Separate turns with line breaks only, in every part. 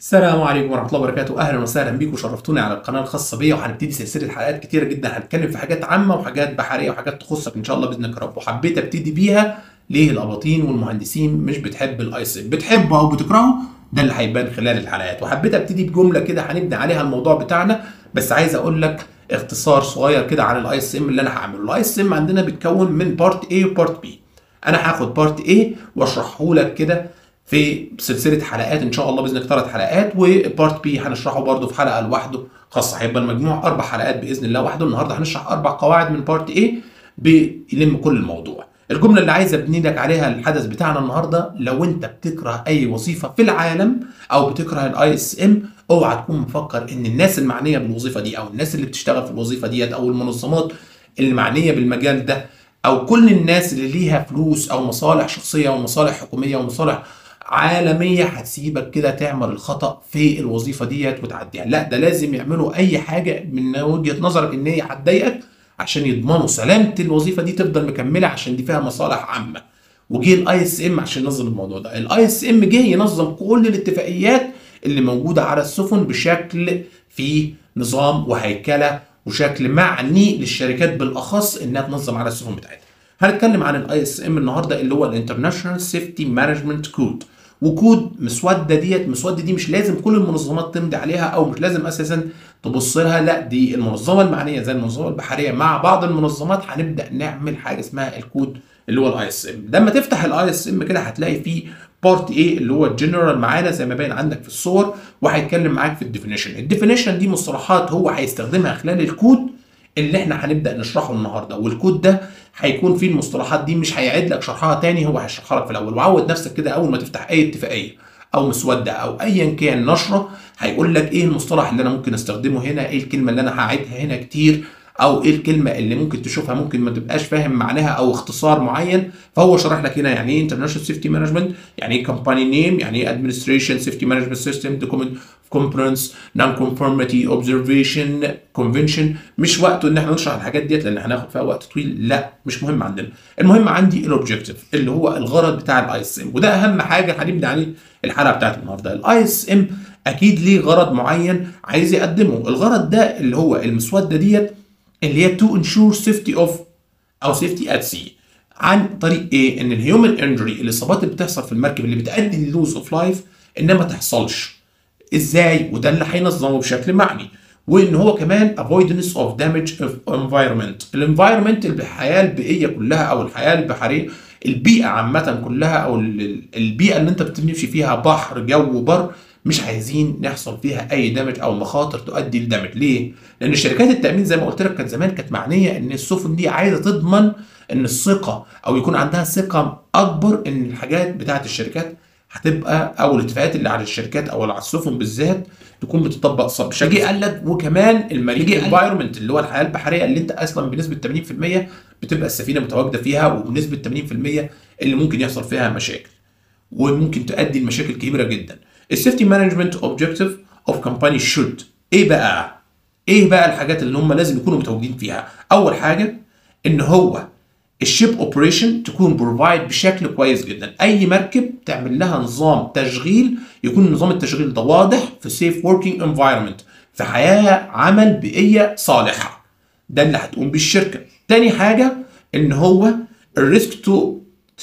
السلام عليكم ورحمة الله وبركاته. اهلا وسهلا بيكم وشرفتوني على القناة الخاصة بيا. وهنبتدي سلسلة حلقات كتيرة جدا، هنتكلم في حاجات عامة وحاجات بحرية وحاجات تخصك ان شاء الله باذنك يا رب. وحبيت ابتدي بيها ليه الاباطين والمهندسين مش بتحب ال ISM، بتحبه او بتكرهه، ده اللي هيبان خلال الحلقات. وحبيت ابتدي بجملة كده هنبني عليها الموضوع بتاعنا، بس عايز اقول لك اختصار صغير كده عن ال ISM اللي انا هعمله. ال ISM عندنا بيتكون من part A و part B. انا هاخد part A واشرحه لك كده في سلسلة حلقات ان شاء الله باذن الله 3 حلقات، و part B هنشرحه برده في حلقة لوحده خاصة. هيبقى المجموع 4 حلقات باذن الله وحده. النهارده هنشرح 4 قواعد من part A بيلم كل الموضوع. الجملة اللي عايز ابني لك عليها الحدث بتاعنا النهارده، لو انت بتكره اي وظيفة في العالم او بتكره ال ISM، اوعى تكون مفكر ان الناس المعنية بالوظيفة دي او الناس اللي بتشتغل في الوظيفة ديت او المنظمات المعنية بالمجال ده او كل الناس اللي ليها فلوس او مصالح شخصية ومصالح حكومية ومصالح عالمية هتسيبك كده تعمل الخطا في الوظيفة ديت وتعديها. لا، ده لازم يعملوا اي حاجة من وجهه نظرك ان هي هتضايقك عشان يضمنوا سلامه الوظيفة دي تفضل مكملة، عشان دي فيها مصالح عامة. وجه ال ISM عشان ينظم الموضوع ده. ال ISM جه ينظم كل الاتفاقيات اللي موجودة على السفن بشكل فيه نظام وهيكله وشكل معني للشركات بالاخص انها تنظم على السفن بتاعتها. هنتكلم عن ال ISM النهارده اللي هو ال International Safety Management Code. وكود مسودة ديت، مسودة دي مش لازم كل المنظمات تمضي عليها او مش لازم اساسا تبص لها، لا دي المنظمة المعنية زي المنظمة البحرية مع بعض المنظمات هنبدا نعمل حاجة اسمها الكود اللي هو ال ISM. لما تفتح ال ISM كده هتلاقي فيه part A اللي هو الجنرال معانا زي ما باين عندك في الصور، وهيتكلم معاك في ال definition. ال definition دي مصطلحات هو هيستخدمها خلال الكود اللي احنا هنبدا نشرحه النهارده، والكود ده هيكون فيه المصطلحات دي، مش هيعيد لك شرحها تاني، هو هيشرحها لك في الاول. وعود نفسك كده اول ما تفتح اي اتفاقية او مسودة او ايا كان نشره هيقول لك ايه المصطلح اللي انا ممكن استخدمه هنا، ايه الكلمة اللي انا هعيدها هنا كتير، او ايه الكلمة اللي ممكن تشوفها ممكن ما تبقاش فاهم معناها او اختصار معين. فهو شرح لك هنا يعني ايه international safety management، يعني ايه company name، يعني ايه administration safety management system، document compliance، non conformity، observation، convention. مش وقته ان احنا نشرح الحاجات ديت لان هناخد فيها وقت طويل، لا مش مهم عندنا. المهم عندي ال objective اللي هو الغرض بتاع ال ISM، وده اهم حاجة هنبني عليه الحلقة بتاعت النهارده. ال ISM اكيد ليه غرض معين عايز يقدمه، الغرض ده اللي هو المسوده ديت اللي هي to ensure safety of او safety at sea، عن طريق ايه؟ ان ال human injury، الاصابات اللي بتحصل في المركب اللي بتؤدي لل loss of life انها ما تحصلش. ازاي؟ وده اللي هينظمه بشكل معني. وان هو كمان avoidance of damage of environment، ال environment الحياة البيئية كلها او الحياة البحرية، البيئة عامة كلها، او البيئة اللي انت بتمشي فيها بحر جو بر، مش عايزين نحصل فيها اي damage او مخاطر تؤدي ل damage. ليه؟ لان شركات التامين زي ما قلت لك كانت زمان كانت معنية ان السفن دي عايزه تضمن ان الثقة او يكون عندها ثقة اكبر ان الحاجات بتاعه الشركات هتبقى او الاتفاقات اللي على الشركات او على السفن بالذات تكون بتطبق صح بشكل. قال لك وكمان ال marine environment اللي هو الحياة البحرية اللي انت اصلا بنسبة 80% بتبقى السفينة متواجدة فيها، وبنسبة 80% اللي ممكن يحصل فيها مشاكل وممكن تؤدي لمشاكل كبيرة جدا. ال safety management objective of company should ايه بقى؟ ايه بقى الحاجات اللي هم لازم يكونوا متواجدين فيها؟ اول حاجة ان هو ال ship operation تكون provide بشكل كويس جدا، اي مركب تعمل لها نظام تشغيل يكون نظام التشغيل ده واضح في safe working environment، في حياة عمل بيئية صالحه، ده اللي هتقوم بيه الشركة. تاني حاجة ان هو ال risk to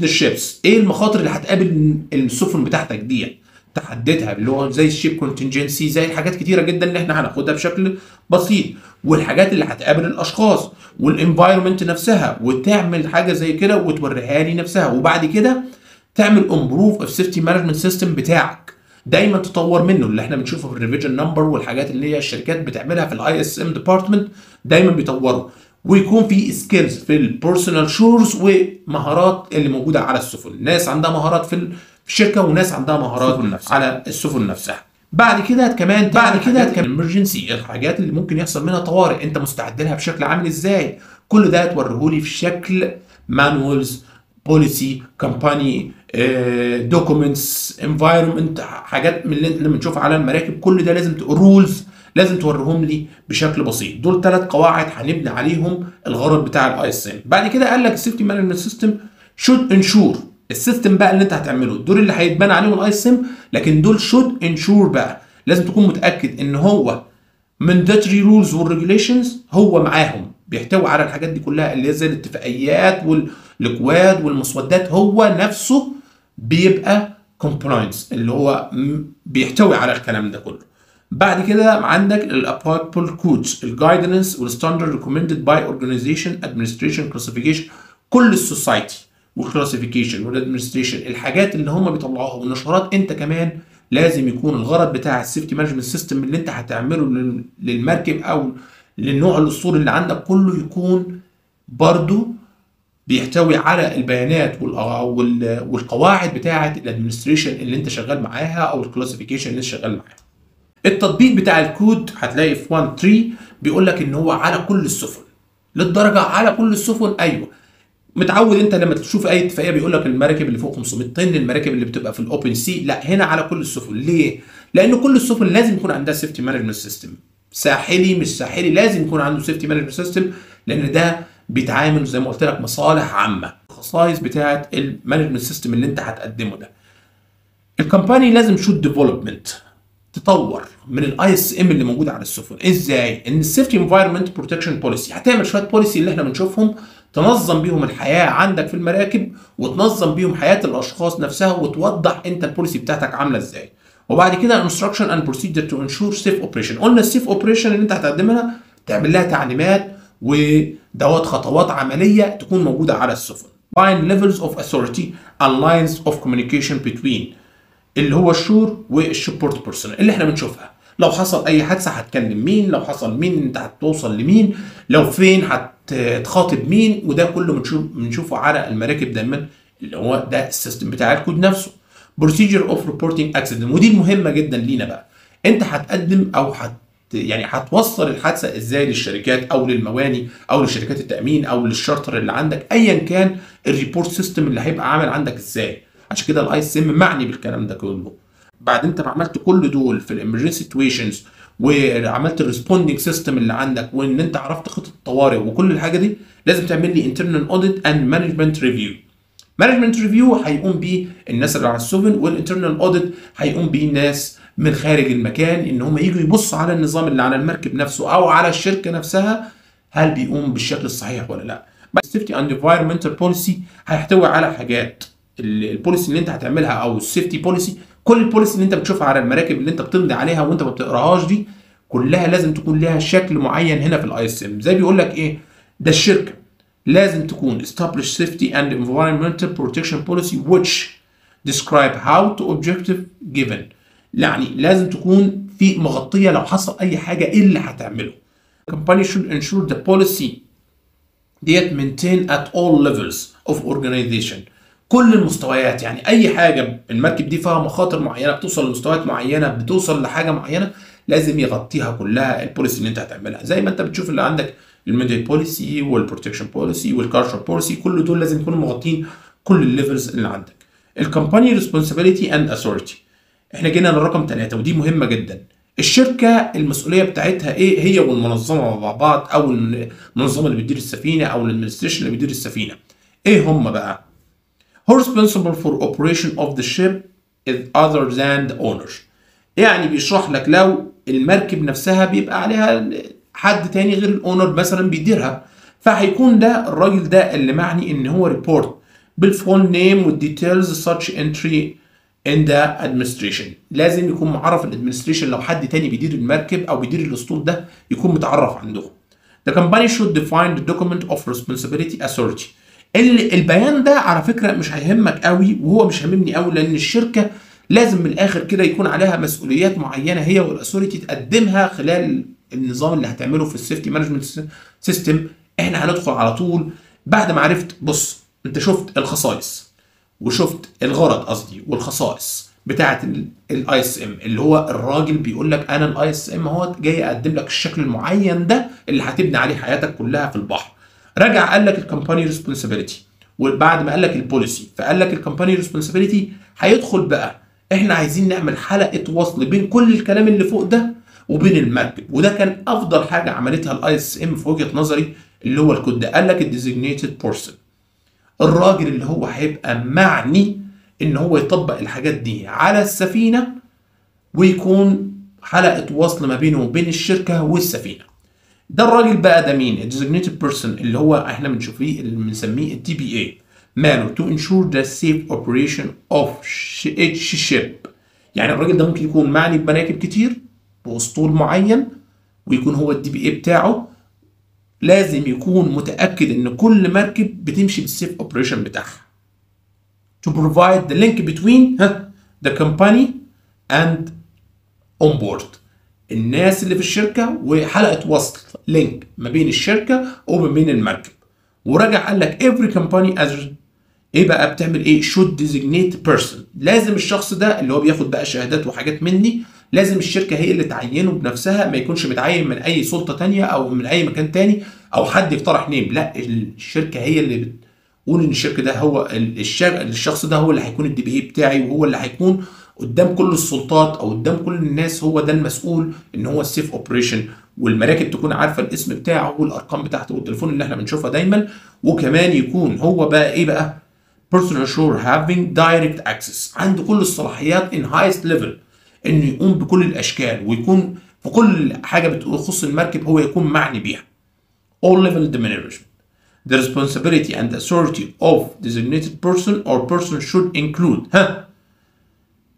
ال ships، ايه المخاطر اللي هتقابل السفن بتاعتك دي تحددها، اللي هو زي ال ship contingency، زي الحاجات كتيرة جدا اللي احنا هناخدها بشكل بسيط، والحاجات اللي هتقابل الاشخاص وال environment نفسها، وتعمل حاجة زي كده وتوريها لي نفسها. وبعد كده تعمل improve of safety management system بتاعك، دايما تطور منه، اللي احنا بنشوفه في ال revision number والحاجات اللي هي الشركات بتعملها في ال ISM department دايما بيطوروا. ويكون في skills في ال personnel shores ومهارات اللي موجودة على السفن، ناس عندها مهارات في الشركة وناس عندها مهارات على السفن نفسها. بعد كده كمان بعد كده emergency، الحاجات اللي ممكن يحصل منها طوارئ انت مستعد لها بشكل عامل ازاي، كل ده توريهولي في شكل manuals، policy، company documents، environment، حاجات من اللي بنشوفها على المراكب، كل ده لازم rules لازم توريهم لي بشكل بسيط. دول 3 قواعد هنبني عليهم الغرض بتاع ال ISM. بعد كده قال لك ال safety management system should ensure، ال system بقى اللي انت هتعمله دول اللي هيتبنى عليهم ال ISM، لكن دول should ensure بقى لازم تكون متاكد ان هو mandatory rules وال regulations هو معاهم، بيحتوي على الحاجات دي كلها اللي زي الاتفاقيات والاكواد والمسودات، هو نفسه بيبقى compliance اللي هو بيحتوي على الكلام ده كله. بعد كده عندك ال applicable codes، ال guidance وال standard recommended by organization administration classification، كل ال society وال classification وال administration، الحاجات اللي هم بيطلعوها والنشرات، انت كمان لازم يكون الغرض بتاع ال safety management system اللي انت هتعمله للمركب او للنوع الاسطول اللي عندك كله يكون برضو بيحتوي على البيانات والقواعد بتاعه ال administration اللي انت شغال معاها او ال classification اللي انت شغال معاها. التطبيق بتاع الكود هتلاقي في 1 3 بيقول لك ان هو على كل السفن، للدرجة على كل السفن. ايوه، متعود انت لما تشوف اي اتفاقية بيقول لك المراكب اللي فوق 500 طن، المراكب اللي بتبقى في ال open sea، لا هنا على كل السفن. ليه؟ لان كل السفن لازم يكون عندها safety management system، ساحلي مش ساحلي لازم يكون عنده safety management system، لان ده بيتعامل زي ما قلت لك مصالح عامة. الخصائص بتاعه ال management system اللي انت هتقدمه ده، ال company لازم should development، تطور من ال ISM اللي موجود على السفن. ازاي؟ ان ال safety environment protection policy، هتعمل شوية policy اللي احنا بنشوفهم تنظم بيهم الحياة عندك في المراكب وتنظم بيهم حياة الاشخاص نفسها، وتوضح انت ال policy بتاعتك عامله ازاي. وبعد كده instruction and procedure to ensure safe operation. قلنا ال safe operation اللي انت هتقدمها تعمل لها تعليمات ودوات خطوات عملية تكون موجودة على السفن. Define levels of authority and lines of communication between اللي هو ال shore وال shipboard personnel اللي احنا بنشوفها. لو حصل اي حادثه هتكلم مين، لو حصل مين انت هتوصل لمين، لو فين هتخاطب مين، وده كله بنشوفه على المراكب دايما، اللي هو ده ال system بتاع الكود نفسه. procedure of reporting accident، ودي المهمة جدا لينا بقى. انت هتقدم او يعني هتوصل الحادثة ازاي للشركات او للمواني او لشركات التامين او للشارتر اللي عندك، ايا كان ال report system اللي هيبقى عامل عندك ازاي. عشان كده ال ISM معني بالكلام ده كله. بعد انت ما عملت كل دول في ال emergency situations وعملت ال responding system اللي عندك وان انت عرفت خطه الطوارئ وكل الحاجة دي، لازم تعمل لي internal audit and management review. management review هيقوم بيه الناس اللي على السفن، وال internal audit هيقوم بيه ناس من خارج المكان، ان هم يجوا يبصوا على النظام اللي على المركب نفسه او على الشركة نفسها هل بيقوم بالشكل الصحيح ولا لا. ال safety and environmental policy هيحتوي على حاجات، ال policy اللي انت هتعملها او ال safety policy، كل ال policy اللي انت بتشوفها على المراكب اللي انت بتمضي عليها وانت ما بتقراهاش دي كلها لازم تكون لها شكل معين هنا في ال ISM. زي بيقول لك ايه ده، الشركة لازم تكون establish safety and environmental protection policy which describe how to objective given، يعني لازم تكون في مغطيه لو حصل اي حاجة ايه اللي هتعمله. company should ensure the policy ديت maintain at all levels of organization، كل المستويات، يعني اي حاجة المركب دي فيها مخاطر معينة بتوصل لمستويات معينة بتوصل لحاجة معينة لازم يغطيها كلها ال policy اللي انت هتعملها. زي ما انت بتشوف اللي عندك ال medical policy وال protection policy وال culture policy، كل دول لازم يكونوا مغطين كل ال levels اللي عندك. ال company responsibility and authority، احنا جينا للرقم 3 ودي مهمة جدا. الشركة المسؤولية بتاعتها ايه هي والمنظمه مع بعض، او المنظمة اللي بتدير السفينة او ال administration اللي بيدير السفينة، ايه هم بقى؟ Who responsible for operation of the ship is other than the owner. يعني بيشرح لك لو المركب نفسها بيبقى عليها حد تاني غير ال owner مثلا بيديرها، فهيكون ده الراجل ده اللي معني ان هو report بال full name وال details such entry in the administration. لازم يكون معرف ال administration لو حد تاني بيدير المركب او بيدير الاسطول ده يكون متعرف عندهم. The company should define the document of responsibility authority. البيان ده على فكرة مش هيهمك قوي، وهو مش هاممني قوي، لان الشركة لازم من الاخر كده يكون عليها مسؤوليات معينة هي وال authority تقدمها خلال النظام اللي هتعمله في ال safety management system. احنا هندخل على طول بعد ما عرفت، بص انت شفت الخصائص وشفت الغرض قصدي والخصائص بتاعه ال ISM، اللي هو الراجل بيقول لك انا ال ISM اهوت جاي اقدم لك الشكل المعين ده اللي هتبني عليه حياتك كلها في البحر. رجع قال لك ال company responsibility، وبعد ما قال لك ال policy فقال لك ال company responsibility، هيدخل بقى احنا عايزين نعمل حلقة وصل بين كل الكلام اللي فوق ده وبين المركب، وده كان افضل حاجة عملتها ال ISM في وجهه نظري اللي هو الكود ده. قال لك ال designated person، الراجل اللي هو هيبقى معني ان هو يطبق الحاجات دي على السفينة ويكون حلقة وصل ما بينه وبين الشركة والسفينة. ده الراجل بقى ده مين؟ ال designated person اللي هو احنا بنشوفيه اللي بنسميه ال DPA. ماله؟ to ensure the safe operation of each ship. يعني الراجل ده ممكن يكون معني بمراكب كتير باسطول معين، ويكون هو ال DPA بتاعه لازم يكون متاكد ان كل مركب بتمشي بال safe operation بتاعها. to provide the link between the company and on board، الناس اللي في الشركة، وحلقه وصل link ما بين الشركة وما بين المركب. ورجع قال لك every company as ايه بقى بتعمل ايه؟ should designate person. لازم الشخص ده اللي هو بياخد بقى شهادات وحاجات مني، لازم الشركة هي اللي تعينه بنفسها، ما يكونش متعين من اي سلطة تانية او من اي مكان تاني او حد يقترح name، لا الشركة هي اللي بتقول ان الشركة ده هو الشخص ده هو اللي هيكون ال DPA بتاعي، وهو اللي هيكون قدام كل السلطات او قدام كل الناس، هو ده المسؤول ان هو ال safe operation، والمراكب تكون عارفه الاسم بتاعه والارقام بتاعته والتليفون اللي احنا بنشوفها دايما. وكمان يكون هو بقى ايه بقى؟ person ashore having direct access، عنده كل الصلاحيات in highest level انه يقوم بكل الاشكال، ويكون في كل حاجة بتخص المركب هو يكون معني بيها. all level the management. The responsibility and authority of designated person or person should include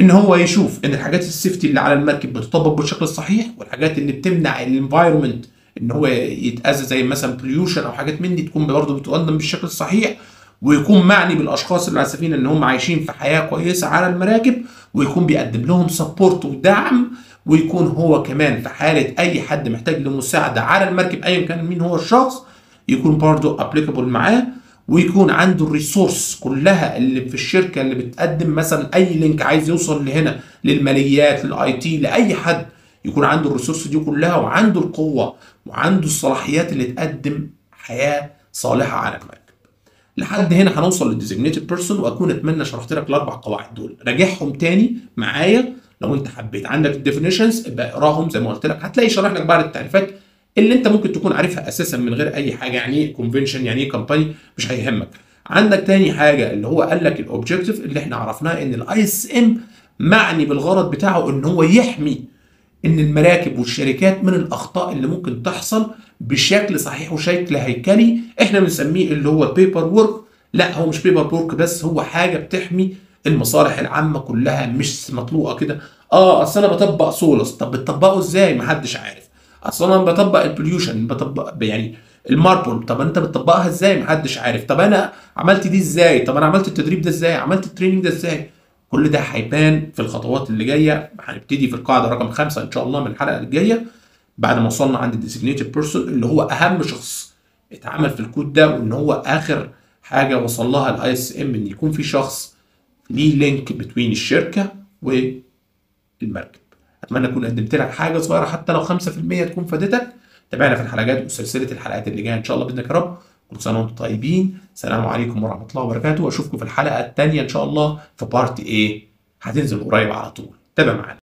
ان هو يشوف ان الحاجات ال safety اللي على المركب بتطبق بالشكل الصحيح، والحاجات اللي بتمنع ال environment ان هو يتاذى زي مثلا pollution او حاجات من دي تكون برضه بتقدم بالشكل الصحيح، ويكون معني بالاشخاص اللي على السفينة ان هم عايشين في حياة كويسة على المراكب، ويكون بيقدم لهم support ودعم، ويكون هو كمان في حاله اي حد محتاج لمساعده على المركب ايا كان مين هو الشخص يكون برضه applicable معاه، ويكون عنده ال resource كلها اللي في الشركة اللي بتقدم مثلا اي link عايز يوصل لهنا للماليات لل IT لاي حد، يكون عنده ال resource دي كلها وعنده القوة وعنده الصلاحيات اللي تقدم حياة صالحه على المركب. لحد هنا هنوصل لل designated person، واكون اتمنى شرحت لك الاربع قواعد دول. راجعهم تاني معايا لو انت حبيت. عندك ال definitions ابقى اقراهم زي ما قلت لك، هتلاقي شرح لك بعض التعريفات اللي انت ممكن تكون عارفها اساسا من غير اي حاجة، يعني ايه convention، يعني ايه company، مش هيهمك. عندك تاني حاجة اللي هو قال لك ال objective اللي احنا عرفناه ان ال ISM معني بالغرض بتاعه ان هو يحمي ان المراكب والشركات من الاخطاء اللي ممكن تحصل بشكل صحيح وشكل هيكلي، احنا بنسميه اللي هو paper work. لا هو مش paper work بس، هو حاجة بتحمي المصالح العامة كلها، مش مطلوقه كده. اصل انا بطبق SOLAS، طب بتطبقه ازاي؟ محدش عارف. اصل انا بطبق ال pollution، بطبق يعني ال MARPOL، طب انت بتطبقها ازاي؟ محدش عارف. طب انا عملت دي ازاي؟ طب انا عملت التدريب ده ازاي؟ عملت ال training ده ازاي؟ كل ده هيبان في الخطوات اللي جاية. هنبتدي في القاعدة رقم 5 ان شاء الله من الحلقة الجاية، بعد ما وصلنا عند ال designated person اللي هو اهم شخص اتعمل في الكود ده، وان هو اخر حاجة وصل لها ال ISM ان يكون في شخص ليه link between الشركة والمركب. اتمنى اكون قدمت لك حاجة صغيرة حتى لو 5% تكون فادتك. تابعنا في الحلقات وسلسلة الحلقات اللي جاية ان شاء الله باذنك يا رب. كل سنة وانتم طيبين. السلام عليكم ورحمة الله وبركاته، واشوفكم في الحلقة الثانية ان شاء الله في part ايه هتنزل قريب على طول. تابع معانا.